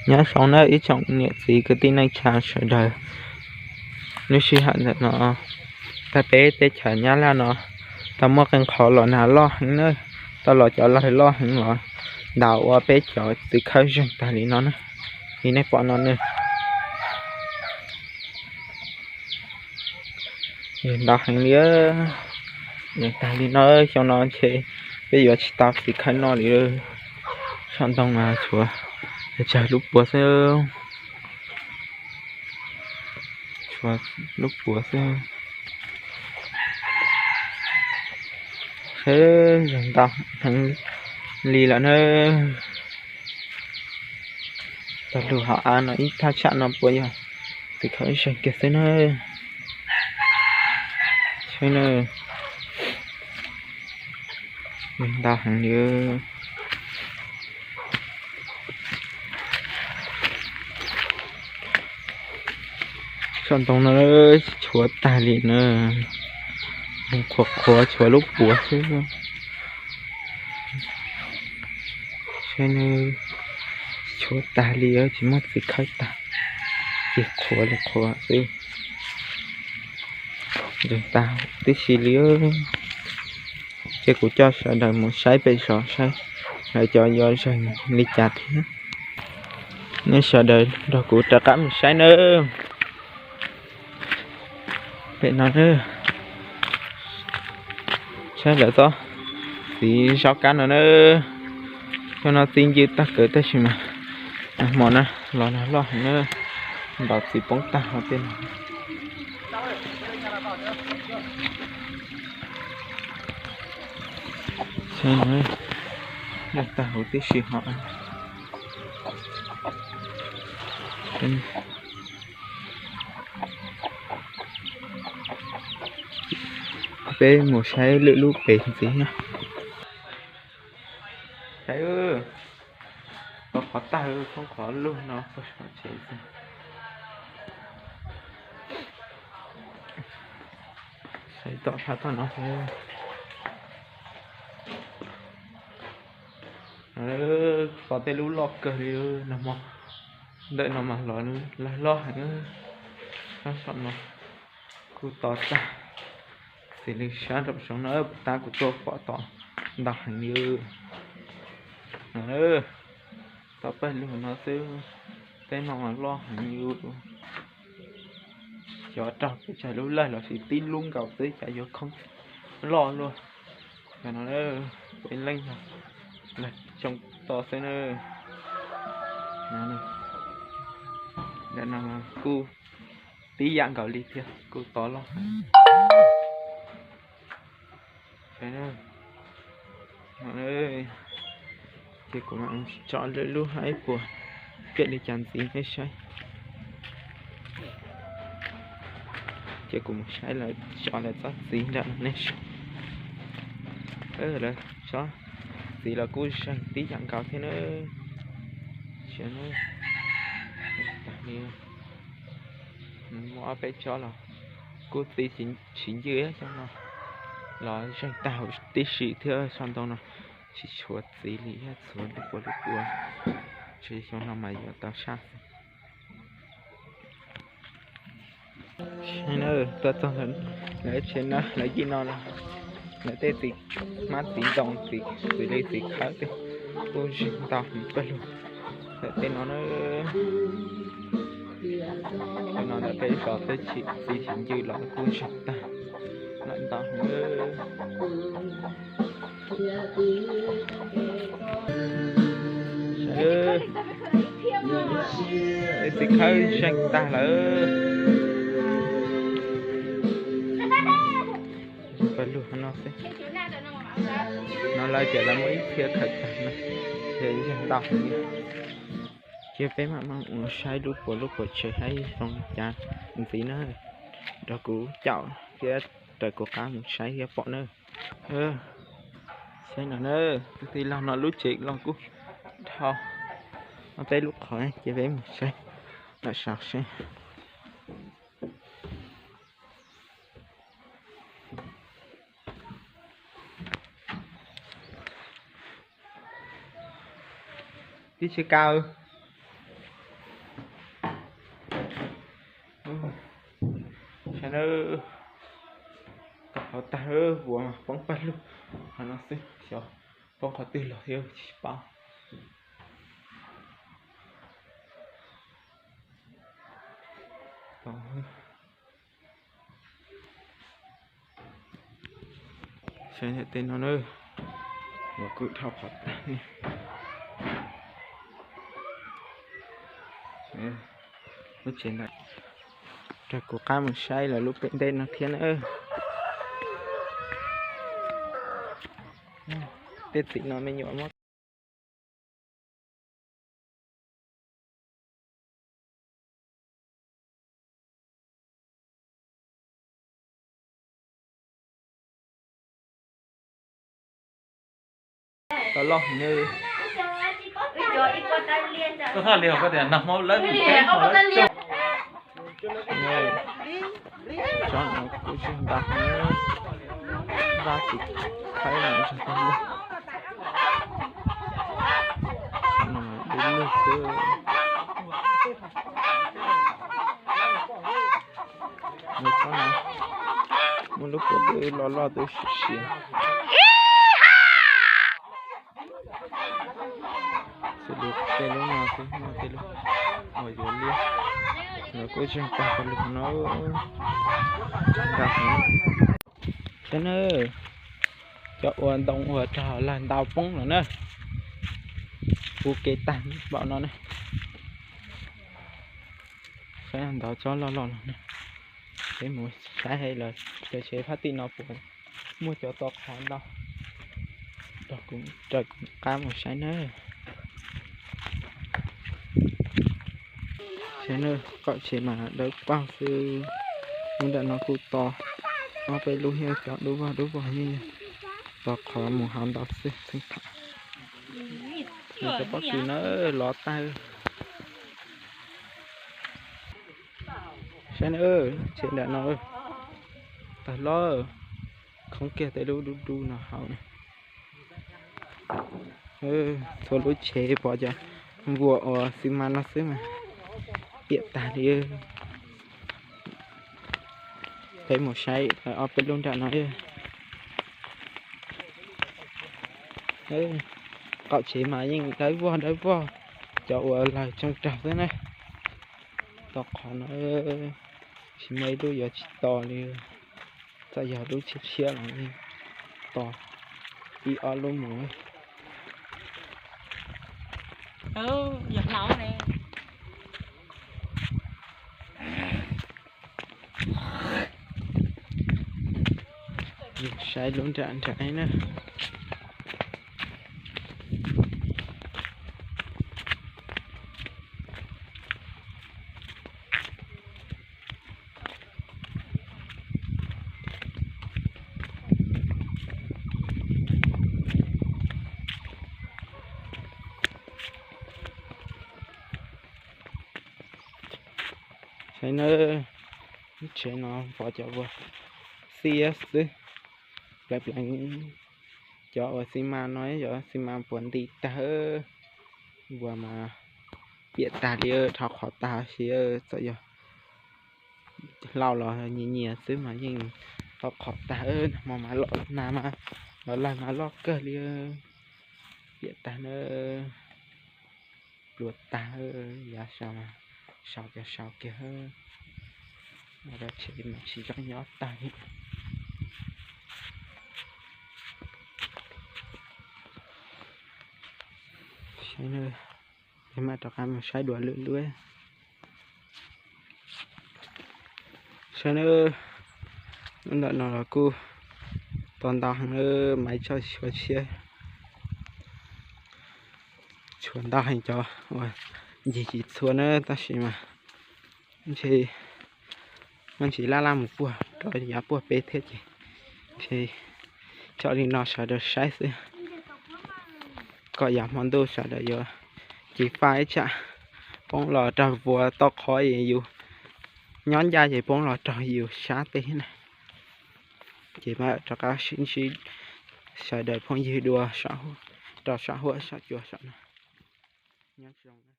Nyob zoo na ib tsoom niam txiv kwv tij neej tsa sawv daws. Lub sij hawm ntawm no tag peb teb chaws Nyab Laj no tau muaj qee qhov los nag loj heev na, tau los cov lawg loj heev los ntaus ua peb cov txiv khawb zeeg tag li no na, li nej pom no na. Zeeg ntau heev li, zeeg tag li no xyoo no ntshe peb yuav tsis tau txiv khawb noj li. Saum ntoo mas tshuav tsawg lub puav xwb, tshuav lub puav xwb. Seb, zeeg ntau heev li lawm na. Tag lug hauv av no ib thaj tsam no puas yog txiv khawb zeeg kiag xwb na. Seb na, ntau heev li. Saum ntoo no tshuav tag li na, qhuav qhuav tshuav lub puav xwb. Seb na, tshuav tag li, tsis muaj txiv khawb tag, ces qhuav li qhuav xwb. Zeeg tag tib si li. Ces kuv coj sawv daws mus saib pem zos saib lawv cov yuav zeeg li cas thiab. Nej sawv daws nrog kuv rov qab mus saib nawb. Pem no, saib lawv txob txiv zaub kab no na. Xyoo no txiv ncw tag kawg tab sis mas nag hmo na los nag loj heev na, ntaus txiv poob tag hauv tej no. Tag huv tib si hov. Peb mus saib lwm lub pem ntxiv na. Saib, tau qhov tag, tau qhov lug no, saib tom thab toj no. Txog tej lub loj kawg li, nag hmo ntawm no mas los lag loj heev. Sab saum no kuj to tag, xws li sab nraum zoov no puas tab kuv tuaj pom tod ntau heev li. Tau pawg lug no xwb, tej no mas loj heev li. Cov raug peb tsam lub lawg los sis tib lub nkaus xwb cas yuav khoob loj luaj. Cov no peb leej lag tsoo to xwb na. Ntawm no kuj tib yam nkaus li thiab, kuj to loj. Ces kuv mam tso lwm lub hab ib puas piam li cas ntxiv nej saib. Ces kuv mus saib lawv tso lawv txob txiv nram no nej saib. Lawv txob txiv los kuj zeeg tib yam nkaus thiab na. Sia na, tag li, muaj ob peb tsob los kuj txiv siv ncw xyoo no los zeeg tag huv tib si thiab. Saum ntoo no tsis tshuav txiv li, txhuav lub puav lub puav, ntshe xyoo no mas yuav tau saj xwb. Tuaj txog lawv tsev no, lawv yim no, lawv tej txiv hmab txiv ntoo, txiv xws li txiv khawb tej kuj zeeg ntau heev pawg lug. Lawv tej no na, no lawv peb zos peb txiv siv ncw los kuj zeeg tag lawm ntau heev. Txiv khawb zeeg tag lawm. Pawg lug no xwb. No lawv tias lawv muaj ib txhia khaws tag no, ces yeej ntau heev li. Ces peb mam mam mus saib lub puas lub puas tsev haib zoo li cas ntxiv na. Nrog kuv caum thiab raws kuv qab mus saib thiab pom na. Saib no na, tus tij laug no lub tsev los kuj dhau, peb lub qhov ces peb mus saib lawm saud seb. Tib tsis kaw. Saib na, koj qhov tag, vuas mas poob pawg lug qhov no xwb, xyov poob qhov twg los thiab tsis paub. Saib tej no na, uas kuj dhau qhov tag li. Lub tsev ntawd, rau kuv qab mus saib lawv lub pem ntej no thiab na. Tej txiv no me nyuam muab Tau loj heev na. Koj thaj li hos koj tias nag hmoob lawv mus teb hos lawv cog. Tsob no kuj tsis ntas heev, vaj tsis khawb no tsis tau lug. Tsob no dub lug xwb. Tsob no muaj lub puav twb loj loj twb siav siav. Xws li tej lub no xwb, muaj tej lub uas yuav liab, lawv kuj tseem tag pawg lug no. Ntas heev. Saib na, cov uas ntoo uas raug lawv ntaus poob lawm na, puv kev tag npaum no na. Saib ntawd tsob loj loj los na, peb mus saib lawv cov tsev phab tim no puas muaj cov to qhov ntau. Raws kuv qab mus saib na. Saib na, qaum tsev mas dawb paug xwb. Lub nram no kuj to, ob peb lub thiab, cov dub vog dub vog yeej to qhov mus hauv ntau xwb txheej thaum. Nws cov pob kws na los tag. Saib na, tsev nram no tawg loj, khoob kiag tej lub dub dub no hauv na. Txhua lub tsev pom cov vuas uas xi mas no xwb mas piam tag li. Peb mus saib ob peb lub nram no. Qaum tsev mas yeej dawb vog dawb vog, cov uas lawg tsoo raug xwb na. To qhov no tsis muaj ib lub yuav tsis to li. Txawm yog lub tshiab tshiab los yeej to ib ob lub mus. Saib lub nram nram na. Saib na, lub tsev no pom cov vuas xiab xwb. Pleev pleev cov uas xi mas no, cov xi mas puas nti tag. Vuas mas piam tag li, dhau qhov tag si. Txawm yog hlau los nyias nyias xwb mas yeej dhau qhov tag. Nag hmo mas los nag mas los lawg mas loj kawg li. Piam tag na, plua tag. Yav sau mas sau cov sau kiag. Ua tsev mas tsis zoo nyob tag li. Saib na, peb mam rov qab mus saib dua lwm lub. Saib na, lub ntawm no los kuj to ntau heev na, mas ib tsob tshuav tshiab. Tshuav ntau heev cov uas ncig tsis txhua na, tab sis mas ntshe muaj ntsis laj laj mus puag rau yav puag pem thiab ces ntshe tso li no sawv daws saib xwb. Kom yav hmo ntuj sawv daws yuav ceev faj ib tsam poob los raug vuas tau qhov es yus nyob ncaj ces poob los raug yus sab teb na. Ces mam rov qab sib ntsib sawv daws phooj ywg dua rau saum huab saum cua saum no. Nyob zoo.